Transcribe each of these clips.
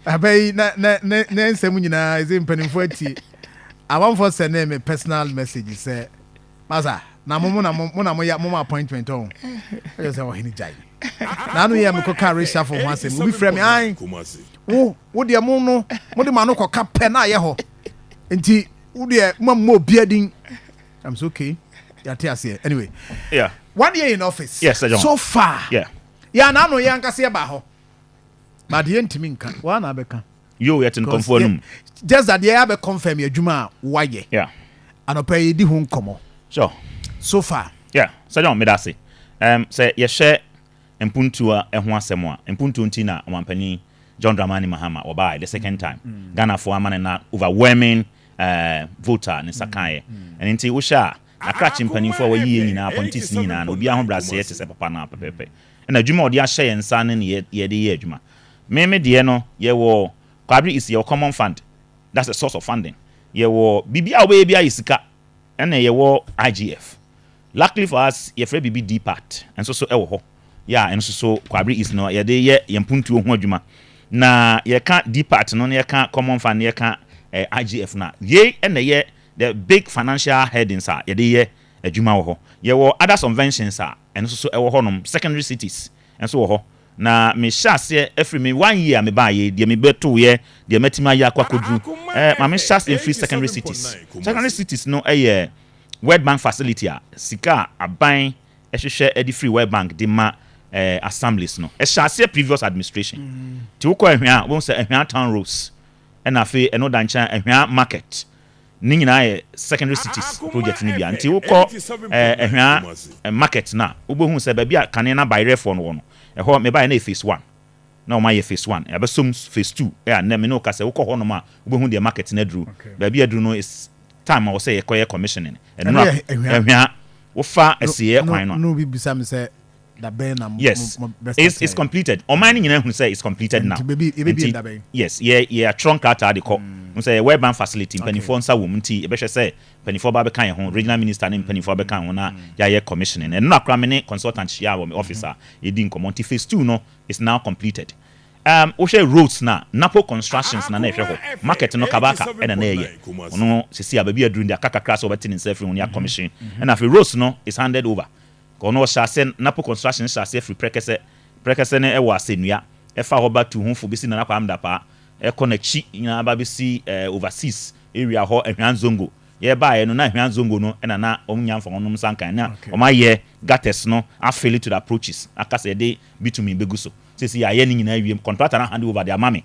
Abɛyi na na ne ne nsɛm nyinaa ɛsɛ mpanimfoɔ atie. Amanfoɔ send me personal message sɛ, "Masa, na mo mo na mo mo na mo ya mo ma appointment ɔn." Ɛyɛ sɛ ɔhene gyae na ano yɛ mekɔka reshuffle ho asɛm, obi frɛ me an wo deɛ, mo no mo de ma no kɔka pɛ na ayɛ hɔ, nti wo deɛ mo mo obi adin. I'm so okay, yɛate aseɛ. Anyway, one year in office. Yes, Sir John. So far, yɛ ana ano yɛ ankasa yɛ ba hɔ, but yɛ ntumi nka wɔn na abɛka. Yo, yɛte nkɔmfoɔ no mu. Just that yɛ abɛ confirm yɛ adwuma a wayɛ. Anɔpɛ yɛ di ho nkɔmɔ. So far. Yeah, Sir John, meda ase. Sɛ yɛhyɛ mpuntuo a ɛho asɛm a, mpuntuo nti na ɔmampanin John Dramani Mahama ɔbaa the second time, Ghanafoɔ ama ne na overwhelming vote a ne nsa kaeɛ. Ɛno nti wohyɛ a, akrakye mpanimfoɔ a wɔyie nyinaa, appointees no nyinaa no, obiara ho braseɛ te sɛ papa no a pɛpɛɛpɛ. Ɛna adwuma a ɔde ahyɛ yɛn nsa no ne yɛde yɛ adwuma. Meme deɛ no, yɛwɔ Kwabre East, yɛwɔ common fund, that's a source of funding. Yɛwɔ biribi a wobɛyɛ bi ayɛ sika, ɛna yɛwɔ IGF. Luckily for us, yɛfrɛ biribi DPAT nso so ɛwɔ hɔ yɛ a, ɛno nso so Kwabre East no yɛde yɛ yɛn mpuntuo ho adwuma. Na yɛka DPAT no na yɛka common fund na yɛka IGF no a, yei ɛna yɛ the big financial headings a yɛde yɛ adwuma wɔ hɔ. Yɛwɔ other subventions a ɛno nso so ɛwɔ hɔnom. Secondary cities nso wɔ hɔ. Na mehyɛ aseɛ afiri me one year a mebaayɛ deɛ, mebɛtoyɛ deɛ mɛtumi ayɛ akɔ akɔduru ma mehyɛ aseɛ mfiri secondary cities. Secondary cities no ɛyɛ World Bank facility a sika a aban ɛhwehwɛ ɛde firi World Bank de ma assemblies no. Ɛhyɛ aseɛ previous administration. Nti wokɔ Ahwea a, wohu sɛ Ahwea town roads, ɛna afei ɛno da nkyɛn Ahwea market ne nyinaa yɛ secondary cities project no bia. Nti wokɔ Ahwea market no a, wobɛhu sɛ baabi a kane na bayerɛfoɔ no wɔ no, ɛhɔ mebaeɛ na yɛ phase one na ɔma yɛ phase one, yɛbɛsom phase two. Ɛ a nnɛ me ne wo ka sɛ wokɔ hɔnom a, wobɛhu deɛ market no aduru. Baabi aduru no is time a wɔ sɛ yɛkɔyɛ commissioning ɛno. Ɛno yɛ Ahwea. Ahwea, wofa asieɛ kwan no a. No bi bisa mi sɛ dabɛn na Yes, mo bɛ it's start yɛ? Completed. Ɔman no nyinaa hu sɛ it's completed now. Nti yɛbɛbie Nti, dabɛn? Yes, yɛ yɛatwerɛ nkrataa de kɔ n sɛ yɛ World Bank facility, mpanimfoɔ nsa wɔ mu, nti yɛbɛhwɛ sɛ mpanimfoɔ ba bɛka yɛn ho, regional minister ne mpanimfoɔ bɛka yɛn ho na yɛayɛ commissioning. Ɛno na koraa me ne consultant hyia wɔ me office a yɛdi nkɔmmɔ. Nti phase two no is now completed. Wohwɛ roads na Napo Constructions na ɛhwɛ hɔ market no, Kabaka ɛna na ɛyɛ ɔno sisi a, baabi aduru ndi aka kakra sɛ wɔbɛte ne nsa afiri ho ne commission. Ɛna afei roads no is handed over. Ɔno ɔhyɛ ase, Napo Construction hyɛ ase afiri Prɛkɛsɛ. Prɛkɛsɛ no ɛwɔ Asɛnnua, ɛfa hɔ ba tu ho fo bɛsi Nana Kwame Dapaa, ɛkɔ n'akyi nyinaa ba bɛsi overseas area hɔ, Ahwea Nzongo. Yɛbaeɛ no na Ahwea Nzongo no ɛna na ɔmo nya mfa ɔnom nsa nkan na ɔmo ayɛ gutters no afill to the approaches, aka sɛ yɛde bitumen bɛgu so. Sisi yɛayɛ ne nyinaa wie, contractor na hand over de ama me.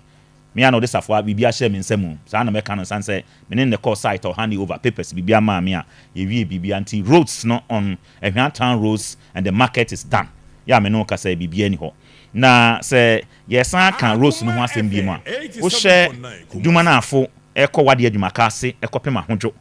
Me a na ɔde safoa biribi ahyɛ me nsa mu saa na mɛka no san sɛ me ne ne kɔɔ site ɔ hand over papers biribi ama me a yɛwie biribi. Nti roads no on Ahwea town roads and the market is done. Yɛ a me ne wo kasa, biribi ani hɔ. Na sɛ yɛsan ka roads no ho asɛm bi mu a, wohyɛ dwuma no afo ɛkɔ wadeɛ adwumaka ase ɛkɔpem Ahodwo,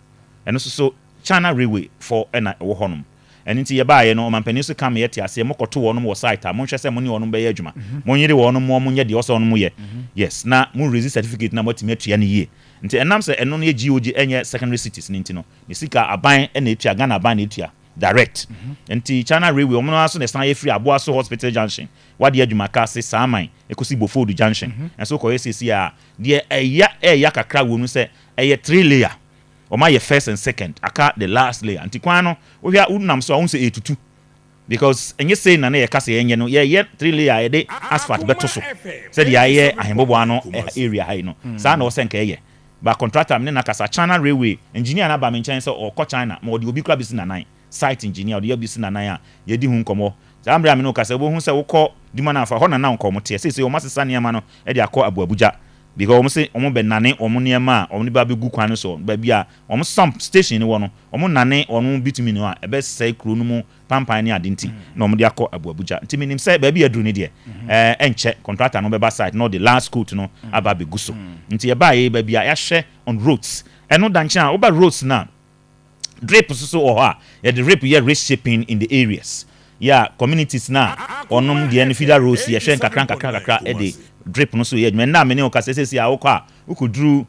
ɛno nso so China Railway fɔ ɛna ɛwɔ hɔnom. Ɛno nti yɛbaeɛ no, ɔmampanin so ka me yɛte aseɛ, mokɔto wɔnom wɔ site a, monhwɛ sɛ mo ne wɔnom bɛyɛ adwuma, monyere wɔnom mo monyɛ deɛ ɔsɛ wɔnom yɛ. Yes, na mo raise certificate na moatumi atua no yie. Nti ɛnam sɛ ɛno no yɛ GOG, ɛnyɛ secondary cities no nti no, ne sika aban ɛna ɛtua, Ghana aban na ɛtua direct. Nti China Railway ɔmo no aso na ɛsan yɛfiri Aboaso Hospital junction, wadeɛ adwumaka ase, Saaman ɛkɔsi Bofodu junction. Ɛnso kɔyɛ siesie a, deɛ ɛya ɛya kakra wɔ mu sɛ ɛyɛ three layer. Ɔmo ayɛ first and second, aka the last layer. Nti kwan no, wohwɛ a, wonam so a, wohu sɛ ɛtutu because ɛnyɛ sei na ne yɛka sɛ yɛnyɛ no. Yɛyɛ three layer a yɛde asphalt bɛto so sɛdeɛ ayɛ ahemboboa no area ha yi no, saa na ɔsɛ nka ɛyɛ ba. Contractor ne nakasa, China Railway engineer na ba me nkyɛn sɛ ɔkɔ China ma ɔde obi kora bɛsi nanan, site engineer ɔde yɛ bɛsi nanan a yɛdi ho nkɔmmɔ. Saa mmerɛ a me ne wo kasa, wobɛhu sɛ wokɔ dwuma no afa hɔ nana nkɔmmɔ teɛ seesei ɔmo asesa nneɛma no de akɔ Abuabuja because ɔmo se ɔmo bɛ nane ɔmo nneɛma a ɔmo de ba bɛgu kwan no so. Baabi a ɔmo sump station no wɔ no, ɔmo nane ɔno bitumi no a ɛbɛsɛe kuro no mu pampan ne ade, nti na ɔmo de akɔ Abuabuja. Nti menim sɛ baabi aduru ne deɛ, ɛnkyɛ contractor no bɛba site na ɔde last coat no aba abɛgu so. Nti yɛbaa yɛ baabi a yɛahwɛ on roads. Ɛno da nkyɛn a, woba roads no a, drip nso so wɔ hɔ a yɛde drip yɛ reshaping in the areas yɛ communities na ɔnom deɛ no, feeder roads yɛhwɛ nkakra nkakra nkakra, ɛde drip no so yɛ adwuma. Nna mene wo kasa sɛsi a, wokɔ a wokɔduru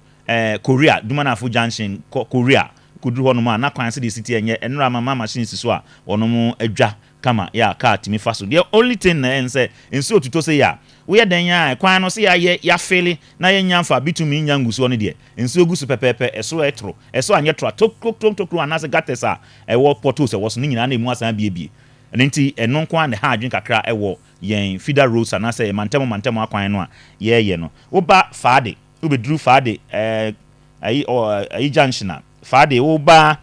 Korea Dumanafo junction kɔ Korea, wokɔduru hɔ nom a, na kwan sɛ deɛ si teɛ nyɛ. Ɛnora mama machine si so a wɔnom adwa Kama yɛ a kaa tumi fa so. The only thing na ɛn sɛ nsuo tutɔ sɛ yɛ a, woyɛ dɛn a, kwan no sɛ yɛayɛ yɛafele na yɛnya mfa bitumi nya ngusoɔ no deɛ, nsuo gu so pɛpɛɛpɛ. Ɛso ɛtoro, ɛso anyɛ toro a, tokuro tokuro anaasɛ gutters a ɛwɔ, potholes ɛwɔ so no nyinaa na emu asan biebie. Ɛno nti ɛno nko ara na ɛha adwene kakra ɛwɔ yɛn feeder roads anaasɛ mantam mantam akwan no a yɛreyɛ no. Woba Faade, wobɛduru Faade ayi ɔ ayi junction a, Faade woba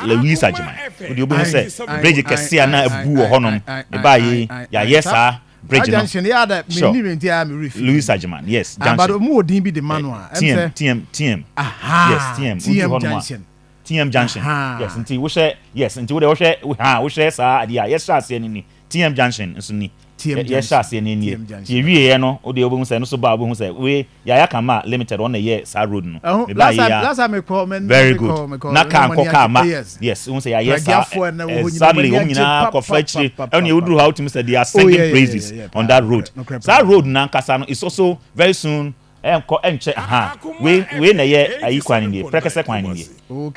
Louis Agyeman, wode wobɛhu sɛ bridge kɛse a na abu wɔ hɔnom. Ɛbaa yi yɛayɛ saa bridge no. Junction yɛ ada. Sure. Mi ni mi nti a mi refi. Louis Agyeman, yes. Ah, but junction. mu wɔ din bi de ma no a ɛm TM sɛ TM TM. Aha. Yes, TM. TM Wodu hɔnom a, junction. TM junction. Aha. Yes, nti wohwɛ, yes, nti wode wohwɛ ha, wohwɛ saa adeɛ a yɛhyɛ aseɛ no ni, TM junction nso ni. TM yɛhyɛ junction. Aseɛ no nie. TM junction. Nti yɛwieɛ no, wode wobɛhu sɛ ɛno so ba a, wobɛhu sɛ wei Yaya Kama Limited ɔno na ɛyɛ saa road no. Ɛho Mebaa last yɛ time a last time mekɔ mɛ very mekɔ good mekɔ na kaa nkɔ m'ani kaa ma. Yes. Yes, wohu sɛ yɛayɛ saa. Pragiafoɔ na ɛwɔ hɔ nyinaa, Exactly. wɔn Wɔn ani nyinaa agye kɔfa pa, akyire pa, pa, ɛne pa, woduru pa. ha, wotumi sɛ they are Oh, singing praises yeah, on that road. Nokorɛ Saa paa. road nankasa no is also very soon, ɛnkɔ ɛnkyɛ aha. Wei na ɛyɛ ayi kwan nie, Prɛkɛsɛ kwan nie.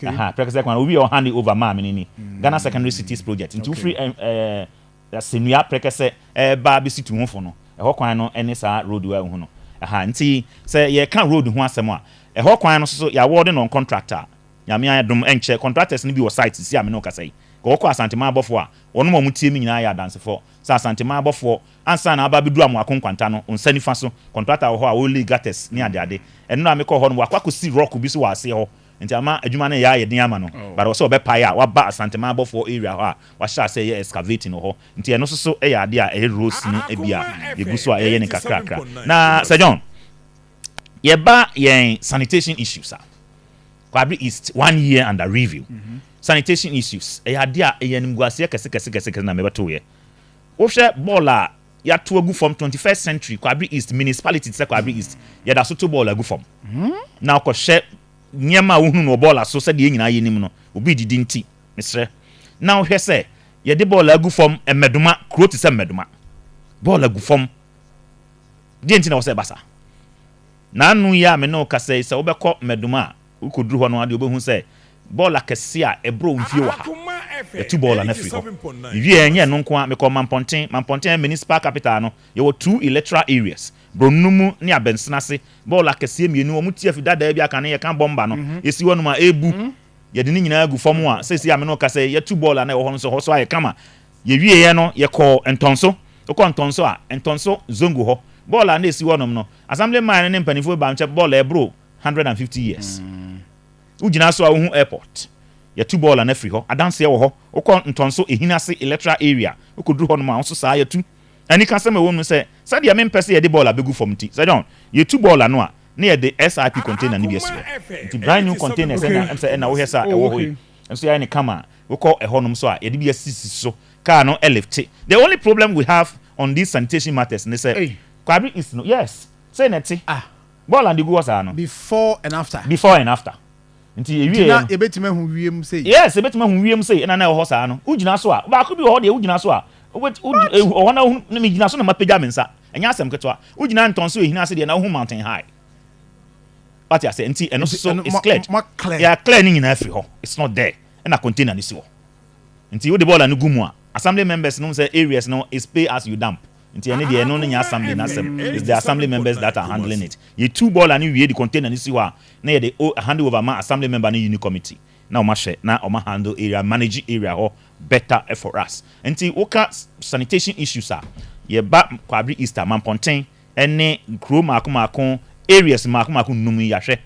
Aha, Prɛkɛsɛ kwan obi a ɔhand over maa mi ni Ghana Secondary Cities Project. Nti wofiri ɛ ɛɛ Asenua Prɛkɛsɛ ɛɛba abɛsi Tuhufo no, ɛhɔ kwan no ɛne saa road wa ehu no aha. Nti sɛ yɛka road ho asɛm a, ɛhɔ kwan no soso yɛawɔde no on contractor. Nyame ayɛ dom, ɛnkyɛ contractors no bi wɔ site sisi a me ne wo kasa yi. Kɔkɔ Asanteman abɔfoɔ a wɔn a wɔn tie mi nyinaa yɛ adansefoɔ sɛ Asanteman abɔfoɔ ansa na aba abɛduru Amoako Nkwanta no, nsa nifa so, contractor wɔ hɔ a wɔlay gutters ne adeade. Ɛno na mekɔ hɔ no, wakɔ akɔsi rock bi so wɔ aseɛ hɔ, nti ama adwuma no yɛ ayɛ den ama no, but ɔsɛ ɔbɛpae a waba Asanteman abɔfoɔ area hɔ a wahyɛ ase yɛ excavating wɔ hɔ. Nti ɛno nso so yɛ adeɛ a ɛyɛ roads no bi a yɛgu so a yɛyɛ ne kakrakra. Na Sir John, yɛba yɛn sanitation issues a, Kwabre East one year under review, sanitation issues ɛyɛ adeɛ a ɛyɛ animguaseɛ kɛse kɛse kɛse kɛse na mɛbɛto yɛ. Wohwɛ bɔɔl a yɛato agu fam, 21st century Kwabre East municipality te sɛ Kwabre East, yɛda so to bɔɔl agu fam. Na ɔkɔhyɛ nneɛma a wohunu no wɔ bɔɔl so, sɛdeɛ yɛn nyinaa yɛnim no, obi didi. Nti mesrɛ na wohwɛ sɛ yɛde bɔɔl agu fam Mmɛdoma, kuro te sɛ Mmɛdoma, bɔɔl agu fam deɛ, nti na wɔ sɛ ɛba saa. N'ano yi a me ne wo kasa yi, sɛ wobɛkɔ Mmɛdoma a, wokɔduru hɔ no adeɛ, wobɛhu sɛ bɔɔl akɛse a ɛborɔ mfie wɔ ha, yɛtu bɔɔl no afiri hɔ. Wie, ɛnyɛ no nko a, mekɔ Mampɔnten. Mampɔnten municipal capital no, yɛwɔ two electoral areas, Bronumu ne Abɛnsenase. Bɔɔl akɛseɛ mmienu wɔn ti afi dadaa bi aka ne yɛka bɔmba no esi hɔ nom a ebu, yɛde ne nyinaa gu fam a sɛsi a me no kasa yi, yɛtu bɔɔl a na ɛwɔ hɔ no nso hɔ so ayɛ kama. Yɛwie yɛ no, yɛkɔ Ntɔnso. Wokɔ Ntɔnso a, Ntɔnso Zongo hɔ, bɔɔl a na esi hɔ nom no, assembly man ne mpanimfoɔ ba nkyɛn, bɔɔl a ɛboro 150 years, wogyina so a wohu airport, yɛtu bɔɔl a no afiri hɔ. Adanseɛ wɔ hɔ. Wokɔ Ntɔnso Ehinase electoral area, wokɔduru hɔ nom a nso saa, yɛtu. Ɛni ka sɛm ɛwɔ mu sɛ sɛdeɛ mempɛ sɛ yɛde bɔɔl abɛgu fam. Nti sɛ John, yɛtu bɔɔl ano a, ne yɛde SIP container no bi asi hɔ. Nti brand new containers ɛna ɛm sɛ ɛna wohwɛ sɛ ɛwɔ hɔ yi nso yɛayɛ ne kama. Wokɔ ɛhɔ nom so a, yɛde bi asisi so, car no ɛlift. The only problem we have on these sanitation matters ne sɛ Kwabre East no, yes, sɛ na ɛte bɔɔl ande gu hɔ saa no. Before and after. Before and after. Nti ewie na yɛbɛtumi ahu wiem sei. Yes, ebɛtumi ahu wiem sei. Ɛna na ɛwɔ hɔ saa no, wogyina so a, baako bi wɔ hɔ deɛ, wogyina so a, ɔhɔ na wohu na megyina so na mapagya me nsa, ɛnyɛ asɛm ketewa. Wogyina Ntɔn so Ehina ase deɛ na wohu mountain high, wate ase? Nti ɛno nso so is cleared. Yɛ clear ne nyinaa firi hɔ, it's not there. Ɛna container ne si hɔ. Nti wode bɔɔla no gu mu a, assembly members no sɛ areas no is pay as you dump. Nti ɛne deɛ, ɛno no nyɛ assembly n'asɛm, it's the assembly members that are handling it. Yɛtu bɔɔla no wie de container no si hɔ a, na yɛde hand over ma assembly member no unit committee na ɔma hwɛ na ɔma handle area, manage area hɔ better for us. Nti woka sanitation issues a, yɛba Kwabre East a, Mampɔnten ɛne kuro mako mako, areas mako mako num yi, yɛahwɛ.